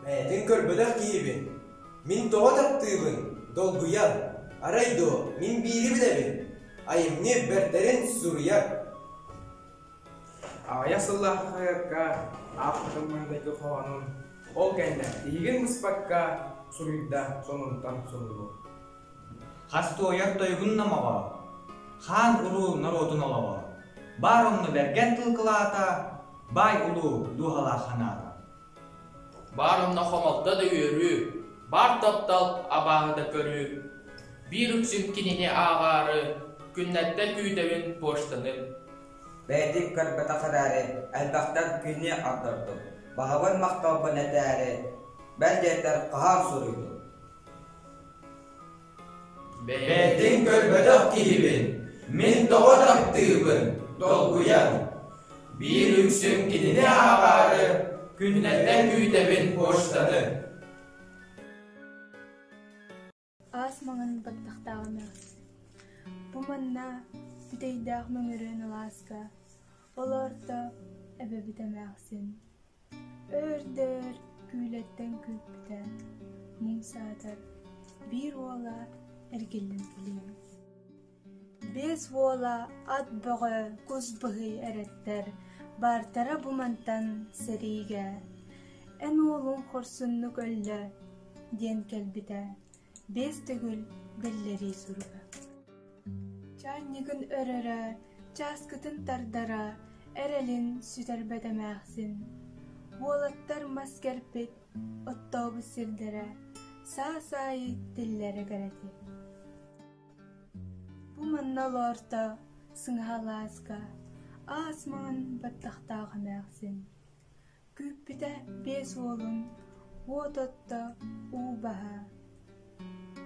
Бэйэтин көрбөтөх киһибин, мин тоҕо таптыыбын, долгуйан, арай дуо, мин биири билэбин, айымньы бэртэрин суруйар. Аҕыйах сыллаах хаһыакка аахпытым маҥнайгы хоһоонун ол кэннэ тиһигин быспакка суруйда сонунтан сонуну. Хас туойар тойугун номоҕо, хаан уруу норуотун олоҕо, баар онно бэргэн тыл кылаата, баай улуу дууһалаах санаата. Баар онно хомолто да үөрүү, баар таптал абааһы да көрүү. Биир үксүн кинини ааҕаары, күннэттэн күүтэбин почтаны. Бэйэтин көрбөтөх эрээри, элбэхтэн күнү ордордум, баһабын махталбын этээри, бэл диэтэр хаһан суруйдум. Бэйэтин көрбөтөх киһибин, мин тоҕо таптыыбын, долгуйан. Биир үксүн кинини ааҕаары, күннэттэн күүтэбин почтаны. Аас маҥан баттахтаах эмээхсин Бу манна бүтэйдээх мөҥүрүөн алааска олоорто эбэбит эмээхсин Өөр да өр күүлэттэн күүппүтэ, муҥ саатар, биир уола эргиллэн кэлиэм. Биэс уола ат бөҕө кус быһый эрэттэр, баартара бу мантан сэриигэ «Эн уолуҥ хорсуннук өллө» диэн кэлбитэ, биэс төгүл биллэрии суруга. Чаанньыгын өрөрө, чааскытын тардара, эрэлин сүтэрбэт эмээхсин. Уолаттар мас кэрпит, оттообут сирдэрэ, саас аайы тиллэрэ кэрэтин. Бу манна олоорто сыҥаһа алааска аас маҥан баттахтаах эмээхсин. Күүппүтэ биэс уолун уот отто уу баһа,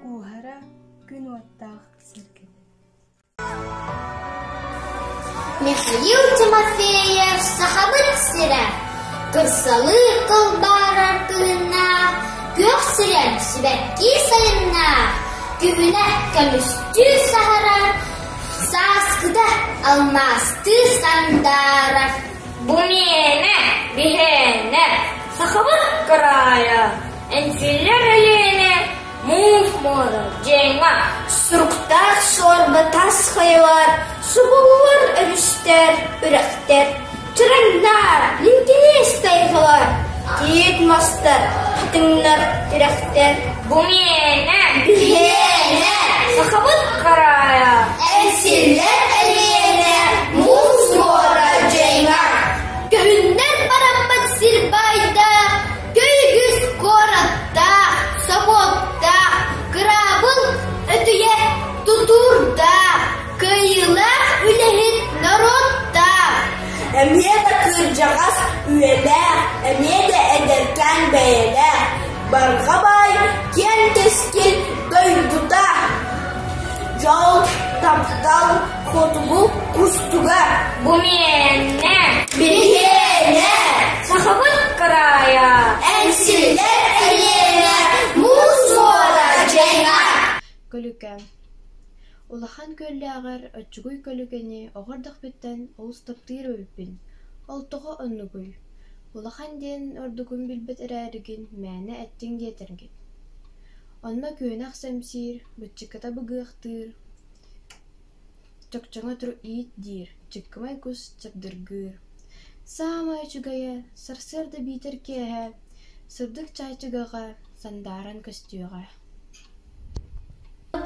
кууһара күн уоттаах сэргэтэ. Михаил Тимофеев Сахабыт сирэ кырсалыы кылбаарар кыһыннаах, күөх сирэм сибэкки сайыннаах, күһүнэ көмүстүү саһарар, сааскыта алмаастыы сандаарар. Бу миэнэ, биһиэнэ, Сахабыт кыраайа, Эҥсиллэр Өлүөнэ, муус муора, дьиэҥэ. Суруктаах суорба тас хайалар, субуллар өрүстэр, үрэхтэр, чараҥнар, лиҥкиниэс тайҕалар, тиит мастар, хатыҥнар, тирэхтэр. Бу миэнэ, биһиэнэ, Сахабыт кыраайа, Эҥсиллэр Өлүөнэ, муус муора дьайыҥа. Көһүннэр бараммыт сир баайдаах, көйгүс куораттаах, собуоттаах, кыраабыл өтүйэ тутуурдаах, кыайыылаах үлэһит норуоттаах. Эмиэ да кырдьаҕас үйэлээх, эмиэ да эдэркээн бэйэлээх, барҕа баай киэҥ кэскил дойдута. Дьол, таптал, хотугу кустуга. Бу миэнэ, Биһиэнэ, Сахабыт кыраайа, Эҥсиллэр Элиэнэ, муус муора дьайыҥа. Көлүкэ Улахан күөллээҕэр оччугуй көлүкэни оҕо эрдэхпиттэн олус таптыыр эбиппин. Ол тоҕо оннугуй? Улахан диэн ордугун билбэт эрээригин мээнэ эттиҥ диэтэргин. Онно күөнэх сэмсиир, быччыкыта быгыахтыыр, чөкчөҥө тур иит диир, чыккымай кус чабдыргыыр. Саамай үчүгэйэ, сарсыарда биитэр киэһэ сырдык чаачыгаҕа сандааран көстүөҕэ.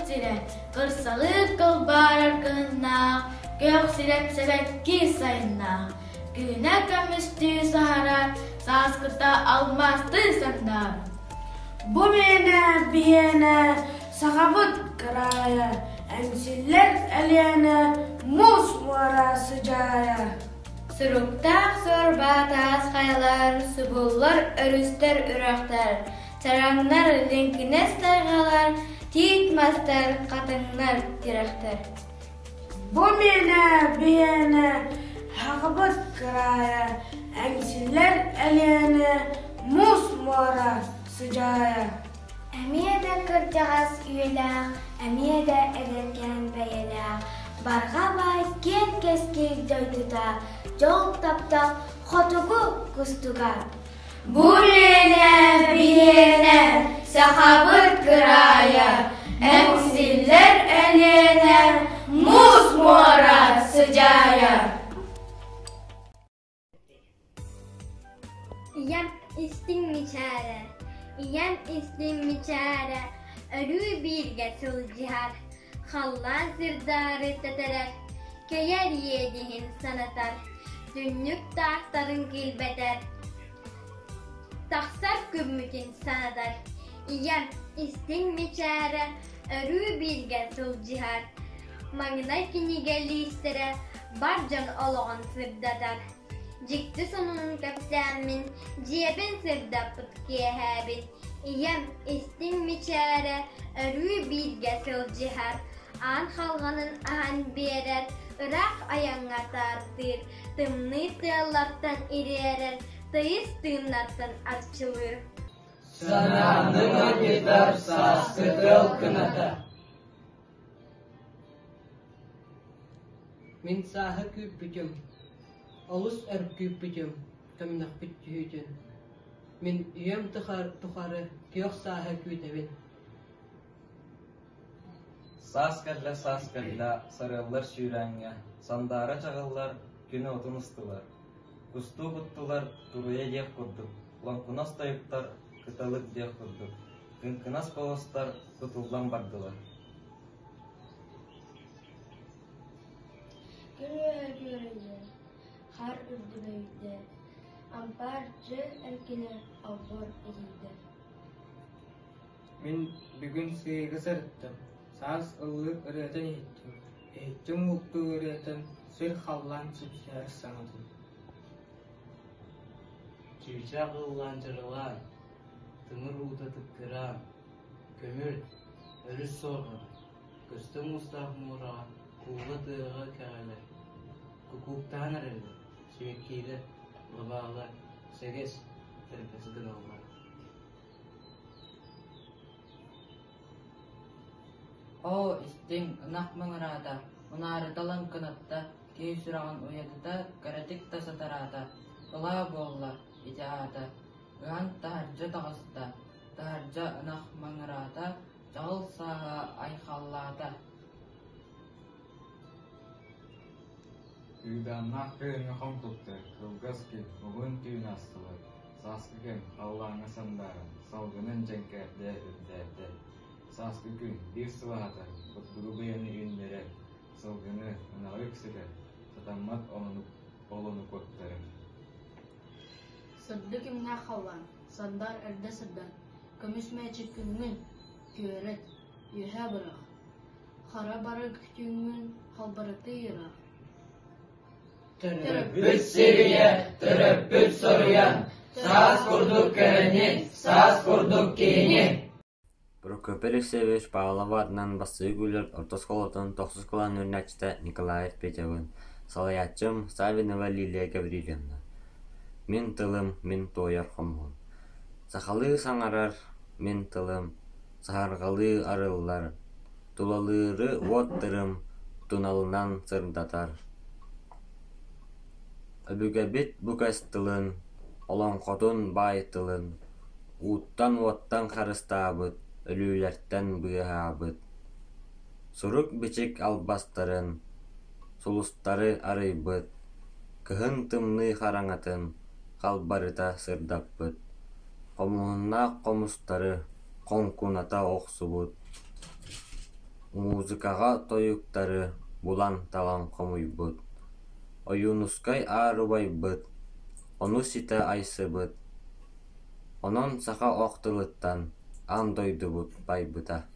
Сирэ кырсалыыр кылбаарар кыһыннаах, күөх сирэп сэбэкки сайыннаах, күнэ көмүстүү саһарар, сааскыта алмаастыы сандаар. Бу миэнэ биһиэнэ Сахабыт кыраайа, эҥсиллэр Элиэнэ, муус муора сыдьаайа. Суруктаах суорба таас хайалар, субуллар өрүстэр үрэхтэр, чараҥнар, лиҥкинэс тайҕалар, тиит мастар, хатыҥнар, тирэхтэр. Бу миэнэ биһиэнэ Сахабыт кыраайа, эҥсиллэр Элиэнэ, муус муора сыдьаайа. Эмиэ да кырдьаҕас үйэлээх, эмиэ да эдэркээн бэйэлээх, барҕа баай киэҥ кэскил дойдута, дьол таптал хотугу кустуга. Бу миэнэ, биһиэнэ, Сахабыт кыраайа, Эҥсиллэр Элиэнэ, Муус муора сыдьаайа. Ийэм истиҥ мичээрэ, ийэм истиҥ мичээрэ, өрүү бииргэ сылдьыһар, халлаан сырдаары тэтэрэр, кэйэр иэдиһин санатар, түннүк таастарын килбэтэр, тахсар күммүтүн санатар. Ийэм истиҥ мичээрэ, өрүү бииргэ сылдьыһар, маҥнай кинигэ лиистэрэ бар дьон олоҕун сырдатар. Дьикти сонунун кэпсээммин, дьиэбин сырдаппыт киэһээбин, ийэм истиҥ мичээрэ өрүү бииргэ сылдьыһар, аан халҕанын аһан биэрэр, ыраах айаҥҥа таартыыр, тымныы тыаллартан ириэрэр, тыйыс тыыннартан арчылыыр. Санааны манньытар сааскы тыал кыната Мин сааһы күүппүтүм, олус өр күүппүтүм көмнөхпүт түһүүтүн. Мин үйэм тухары күөх сааһы күүтэбин. Саас кэллэ, саас кэллэ, сарыаллар сүүрээҥҥэ, сандаара чаҕыллар, күнү отун ыстылар. Кустуу куттулар, туруйа диэх курдук, лоҥкунас тойуктар, кыталык диэх курдук, кыҥкынас болостар кутуллан бардылар. Күн үөһэ күөрэйдэ, хаар үрдүбэйдэ, ампаар дьиэ эркинэ олбуор итийдэ. Мин бүгүн сыыйга сырыттым, саас ыллык ырыатын иһиттим, иһиттим уһуктуу ырыатын, сир-халлаан сипсиһэр саҥатын. Чыычаах ыллаан дьырылаан, тымыр уута тыккыраан, көмүл, өрүс суорҕана, көстө муустаах муораҕа куула тыаҕа кэҕэлэр, кукууктаһан эрэллэр, сибэккиилэр, лабаалар, сэгэс, тэрбэс гыналлар. Оо, истиҥ, ынах маҥыраата, унаарыта лаҥкынатта, киһи сүрэҕин уйадыта кэрэтик да сатараата, ылаа буолла ити аата, ыһан таһырдьа таҕыста, таһырдьа ынах маҥыраата, чаҕыл сааһа айхаллаата. Кыыдааннаах кыһыҥҥы хоҥкуктар кылгас күн, уһун түүн аастылар, сааскы кэм халлааҥҥа сандааран, салгынын дьэҥкэрдэ, үрдээтэ. Сааскы күн биир сыл аһатар, бурдугу быйаны үүннэрэр, сылгыны, ынаҕы үксэтэр, сатаммат олону куоттарар. Сырдык имнээх халлаан, сандаар эрдэ сырдаан, көмүс мээчик күҥҥүн күөрэт, үөһэ бырах, хара барык түүҥҥүн халбарытыы ыраах. Төрөппүт сирийэ, төрөппүт соруйан, саас курдук кэрэни, саас курдук киһини Прокопий Алексеевич Павлова аатынан Бастакы Күллэр орто оскуолатын тохсус кылааһын үөрэнээччитэ Николаев Петябын, салайааччым Саввинова Лилия Гаврильевна. Мин тылым, мин туойар хомуһум. Сахалыы саҥарар мин тылым, саһарҕалыы арыллар, тулалыыры уот тырым туналынан сырдатар. Өбүгэбит бу көс тылын, олоҥхотун баай тылын ууттан-уоттан харыстаабыт, өлүүлэртэн быыһаабыт, сурук-бичик албастарын, сулустары арыйбыт, кыһын тымныы хараҥатын халбарыта сырдаппыт, хомуһуннаах хомустары хоҥкуната охсубут, музыкаҕа тойуктары булан-талан хомуйбут, Ойуунускай аарыбайбыт, ону ситэ айсыбыт, Онон саха ох тылыттан аан дойдубут байбыта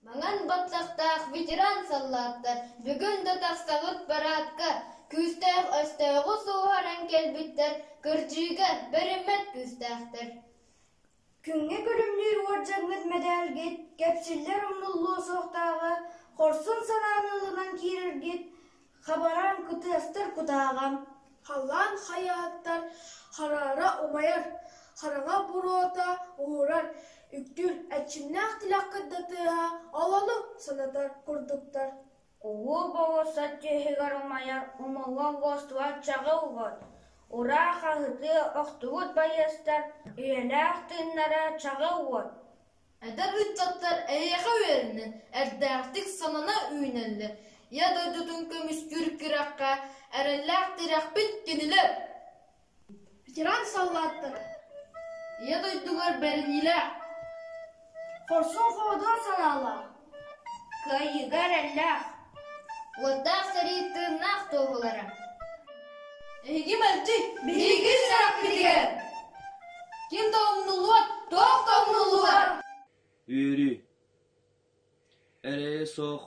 Маҥан баттахтаах ветеран саллааттар бүгүн да тахсабыт параадка күүстээх өстөөҕү сууһаран кэлбиттэр кырдьыыга бэриммэт күүстээхтэр. Күҥҥэ күлүмнүүр уордьаҥҥыт мэдээлгит, кэпсиллэр умнуллуо суохтааҕа, хорсун санааны ылынан киирэргит, хабараан кытыастар кутааҕа. Халлаан хайаһыттар хараара умайар, хараҥа буруота уһуурар, үктүүр эрчимнээх тилэххит да тыаһа олону санатар курдуктар. Улуу болуоссат түөһүгэр умайар умуллан уостубат чаҕыл уот. Ураа хаһытыы охтубут байыастар үйэлээх тыыннара чаҕыл уот. Эдэр ыччаттар эйиэхэ үөрэнэн, эрдээхтик санана үүнэллэр. Ийэ дойдутун көмүскүүр күрэххэ эрэллээх тирэхпит кинилэр. Ветеран саллааттар Ийэ дойдугар бэриниилээх, Хорсун хоодуот санаалаах, Кыайыыга эрэллээх, Уоттаах сэрии тыыннаах туоһулара. Эһиги мэлдьи биһиги сүрэхпитигэр! Ким да умнуллубат, туох да умнуллубат! Үөрүү Эрэйэ суох,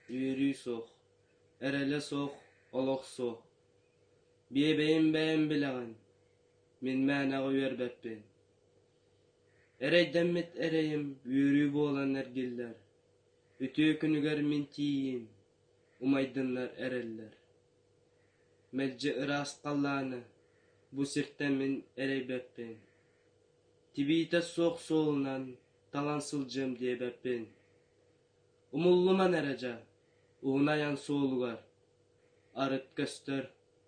үөрүү суох, эрэлэ суох, олох суох. Биэбэйим бэйэм билэҕин, мин мээнэҕэ үөрбэппин. Эрэйдэммит эрэйим үөрүү буолан эргиллэр, үтүө күнүгэр мин тиийиим, умайдыннар эрэллэр. Мэлдьи ыраас халлааны бу сиртэн мин эрэйбэппин, тибиитэ суох суолунан талан сылдьыам диэбэппин. Умуллуман эрэ дьэ, уһун айан суолугар, арыт көстөр,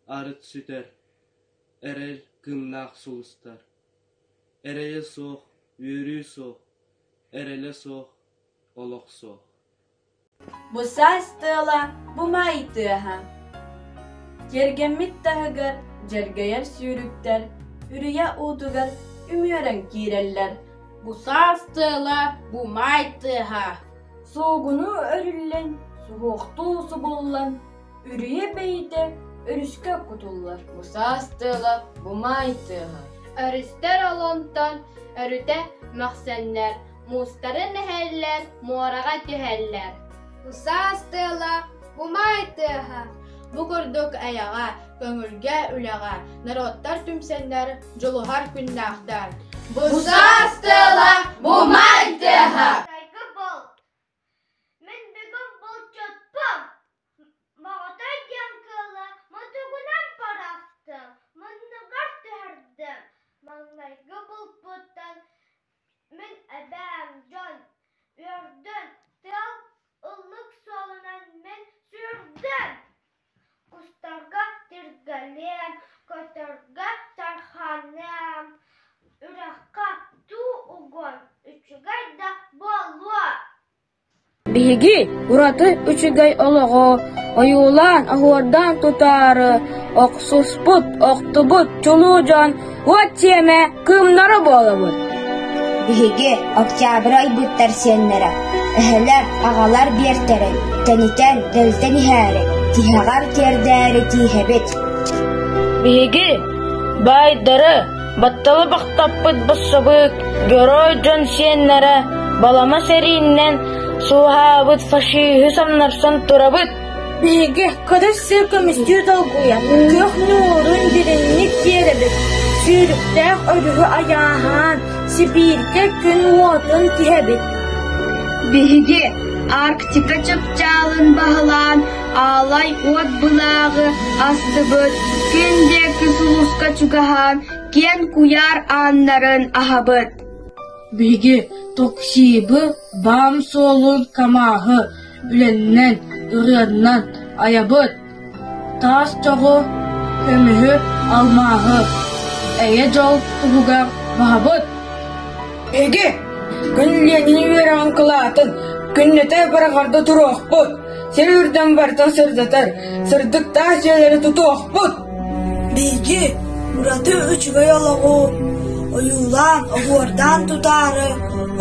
арыт сүтэр, эрэл кыымнаах сулустар. Эрэйэ суох, үөрүү суох, эрэлэ суох, олох суох. Бу саас тыала, бу маай тыаһа. Тиэргэммит таһыгар дьэргэйэр сүүрүктэр үрүйэ уутугар үмүөрэн киирэллэр. Бу саас тыала, бу маай тыаһа. Суугуну өрүллэн, суһуохтуу субуллан, үрүйэ бэйитэ өрүскэ кутуллар. Бу саас тыала, бу маай тыаһа. Өрүстэр олонтон өрүтэ мөхсөннөр, муустарын эһэллэр, муораҕа түһэллэр. Бу саас тыала, бу маай тыаһа. Бу курдук эйэҕэ, көҥүлгэ, үлэҕэ норуоттар түмсэннэр дьулуһар күннээхтэр. Бу саас тыала, бу маай тыаһа. Мин бүгүн булчуппун. Моҕотой диэн кыылы мутугунан бырахтым, муннугар түһэрдим. Маҥнайгы булпуттан мин эбээм дьон үөрдүн, тыал ыллык суолунан мин сүүрдүм. Кустарга тиргэлиэм, көтөргө тарханыам, үрэххэ туу угуом, үчүгэй да буолуо. Биһиги ураты үчүгэй олоҕу ойуулаан, оһуордаан тутаары охсуспут, охтубут чулуу дьон уот сиэмэ кыымнара буолабыт. Биһиги Октябрь айбыттар сиэннэрэ, эһэлэр, аҕалар биэртэрин тэнитэн, дэлитэн иһээри, тиһэҕэр тиэрдээри тииһэбит. Биһиги баайдары, батталы бахтаппыт бассабыык, герой дьон сиэннэрэ балама сэрииннэн суоһаабыт фашиһы самнарсан турабыт. Биһиги кырыс сир көмүстүү долгуйан, күөх ньуурун дириҥник тиэрэбит, сүүрүктээх өрүһү айааһаан, Сибииргэ күн уотун тиһэбит. Биһиги Арктика чыпчаалын баһылаан, аалай уот былааҕы астыбыт, күн диэки сулуска чугаһаан, киэн куйаар ааннарын аһабыт. Биһиги Токсибы, БАМ суолун КАМАЗы үлэннэн, ырыаннан айабыт, таас чоҕу, көмүһү, алмааһы, эйэ-дьол туһугар баһабыт. Эһиги күн Ленин үөрэҕин кылаатын күннэтэ быраҕарда туруохпут, сир үрдүн барытын сырдатар, сырдыктаах дьиэлэри тутуохпут. Биһиги ураты үчүгэй олоҕу ойуулаан, оһуордаан тутаары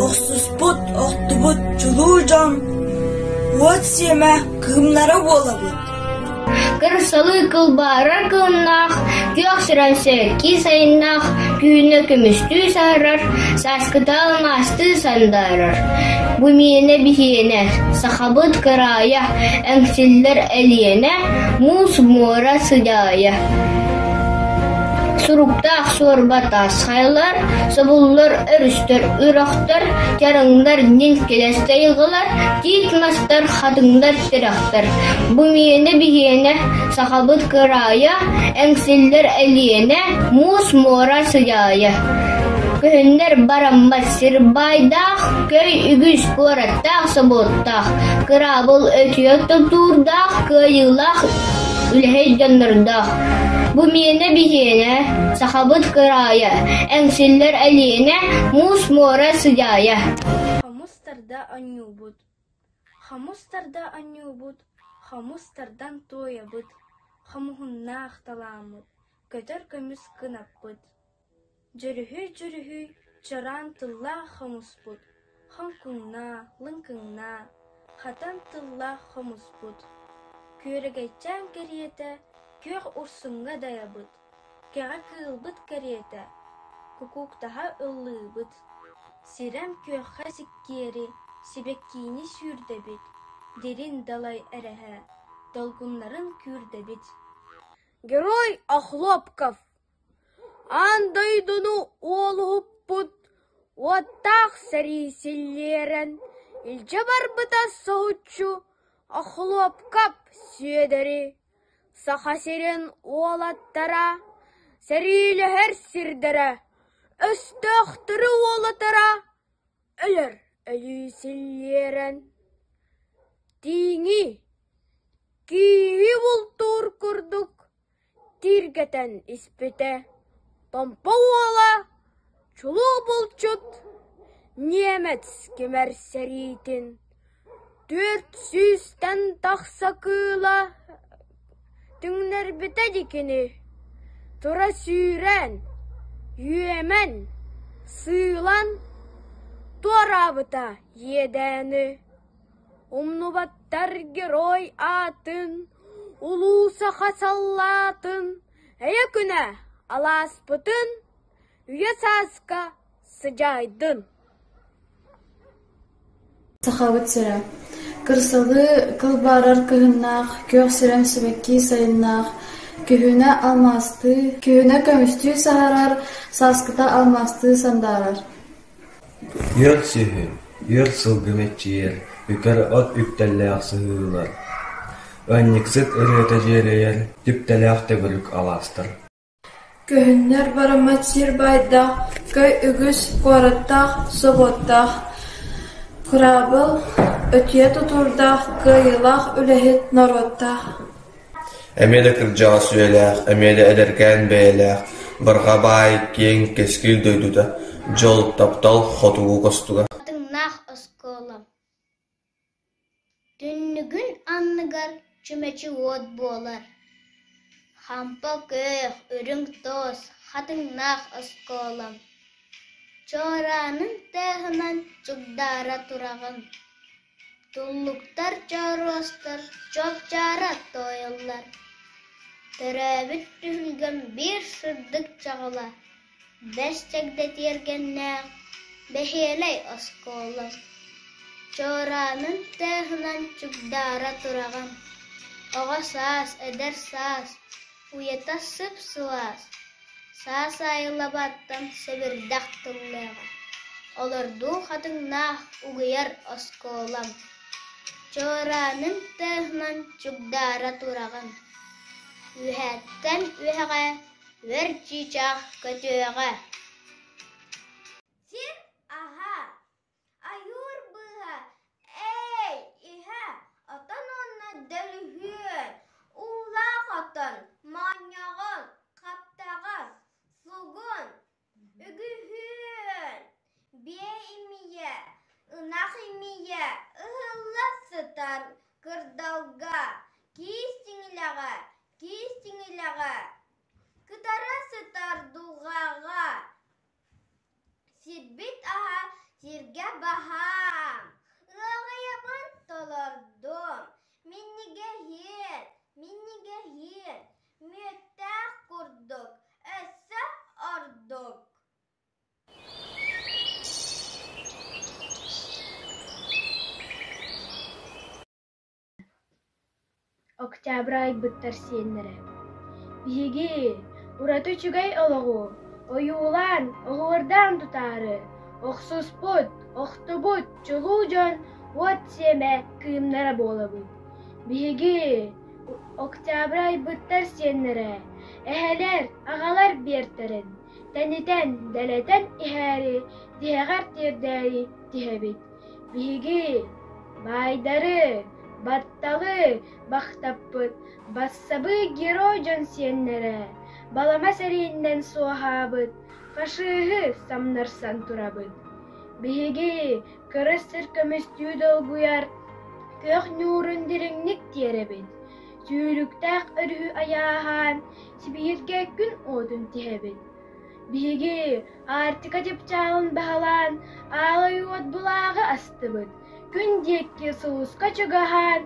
охсуспут, охтубут чулуу дьон уот сиэмэ кыымнара буолабыт. Кырсалыы кылбаарар кыымнаах, күөх сирэн сэркии сайыннаах, түүнэ көмүстүү саарар, сааскыта алмаастыы сандаарар. Бу миэнэ биһиэнэ, сахабыт кыраайа, эҥсиллэр Элиэнэ, муус муора сыдьаайа. Суруктаах суорба таас хайалар, собуллар өрүстэр, үрэхтэр, чараҥнар, ньиҥкилэс тайҕалар, тиит мастар, хатыҥнар, тирэхтэр. Бу миэнэ биһиэнэ, сахабыт кыраайа, эҥсиллэр Элиэнэ, муус муора сыдьаайа. Көһүннэр бараммат сир баайдаах, көй үгүс куораттаах собуоттаах, кыраабыл өтүйэ тутуурдаах, кыайыылаах үлэһит дьоннордоох. Бу миэнэ биһиэнэ, сахабыт кыраайа, эҥсиллэр Элиэнэ, муус муора сыдьаайа. Хомус тарда оонньуубут, хомус тарда оонньуубут, хомус тардан туойабыт, хомуһуннаах талааммыт, көтөр көмүс кынаппыт. Дьүрүһүй-дьүрүһүй, чораан тыллаах хомуспут, хоҥкуҥнаа, лыҥкыҥнаа, хатан тыллаах хомуспут. Күөрэгэйчээн кэриэтэ күөх урсуҥҥа дайабыт, кэҕэ кыылбыт кэриэтэ кукууктаһа ыллыыбыт. Сирэм күөххэ сиккиэри сибэккиини сүүрдэбит, дириҥ далай эрэһэ долгуннарын күүрдэбит. Герой Охлопков Аан дойдуну уолуһуппут уоттаах сэрии силлиэрэн илдьэ барбыта соһуччу Охлопков Сүөдэри Саха сирин уолаттара сэриилэһэр сирдэрэ өстөөхтөрү уолатара өлөр өлүү силлиэрэн тииҥи кииһи бултуур курдук тииргэтэн испитэ. Томпо уола чулуу булчут немец кимэр сэриитин 400-тэн тахса кыыла түҥнэрбитэ дикини тура сүүрэн, үөмэн, сыылан туораабыта иэдээни. Умнубаттар герой аатын, улуу саха саллаатын, эйэ күнэ алааспытын үйэ сааска сыдьаайдын. Сахабыт сирэ Кырсалыы кылбаарар кыһыннаах, күөх сирэм сибэкки сайыннаах, күһүнэ алмаастыы, күһүнэ көмүстүү саһарар, сааскыта алмаастыы сандаарар. Үөл сүөһү, үөл сылгы мэччийэр, үкэр от үктэллээх сыһыылар, ыанньыксыт ырыата дьиэрэйэр, түптэлээх төгүрүк алаастар. Көһүннэр бараммат сир баайдаах, көй үгүс куораттаах, собуоттаах, кыраабыл өтүйэ тутуурдаах, кыайыылаах үлэһит норуоттаах. Эмиэ да кырдьаҕас үйэлээх, эмиэ да эдэркээн бэйэлээх, барҕа баай, киэҥ кэскил дойдута, дьол, таптал хотугу костуга. Хатыҥнаах оскуола Түннүгүн анныгар чүмэчи уот буолар, хампа күөх, үрүҥ туос, хатыҥнаах оскуолам Чуораанын тыаһынан чугдаара тураҕын, туллуктар чооруостар чуопчаара туойаллар, төрөөбүт түһүлгэм биир сырдык чаҕыла, бэс чэгдэ тиэргэннээх бэһиэлэй оскуола Чуораанын тыаһынан чугдаара тураҕын, оҕо саас, эдэр саас, уйата сып-сылаас, саас аайы лабааттан сэбирдэх тыллыаҕа, олордуу хатыҥнаах угуйар оскуолам Чуораанын тыаһынан чугдаара тураҕын, үөһэттэн үөһэҕэ үөр чыычаах көтүөҕэ. Сир аһа, ойуур быыһа, ээй, иһэ, отон уонна дөлүһүөн, уулаах отон, моонньоҕон, хаптаҕас, сугун, үгүһүөн, биэ имийэ, ынах имийэ ыһылла сытар кырдалга, киис тиҥилэҕэ, киис тиҥилэҕэ, кытара сытар дулҕаҕа Сирбит аһа сиргэ баһаам, ыаҕайабын толордум, минньигэһиэн, минньигэһиэн, мүөттээх курдук, өссө ордук. Октябрь айбыттар сиэннэрэ: «Биһиги ураты үчүгэй олоҕу ойуулаан, оһуордаан тутаары охсуспут, охтубут чулуу дьон уот сиэмэ кыымнара буолабыт. Биһиги Октябрь айбыттар сиэннэрэ эһэлэр, аҕалар биэртэрин тэнитэн, дэлэтэн иһээри тиһэҕэр тиэрдээри тиһэбит. Биһиги баайдары, Батталы бахтаппыт, бассабыы герой дьон сиэннэрэ, балама сэрииннэн суоһаабыт, фашиһы самнарсан турабыт. Биһиги кырыс сир көмүстүү долгуйар, күөх ньуурун дириҥник тиэрэбит, сүүрүктээх өрүһү айааһаан, Сибииргэ күн уотун тиһэбит. Биһиги Арктика чыпчаалын баһылаан, аалай уот былааҕы астыбыт, күн диэки сулуска чугаһаан,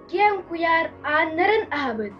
киэҥ куйаар ааннарын аһабыт.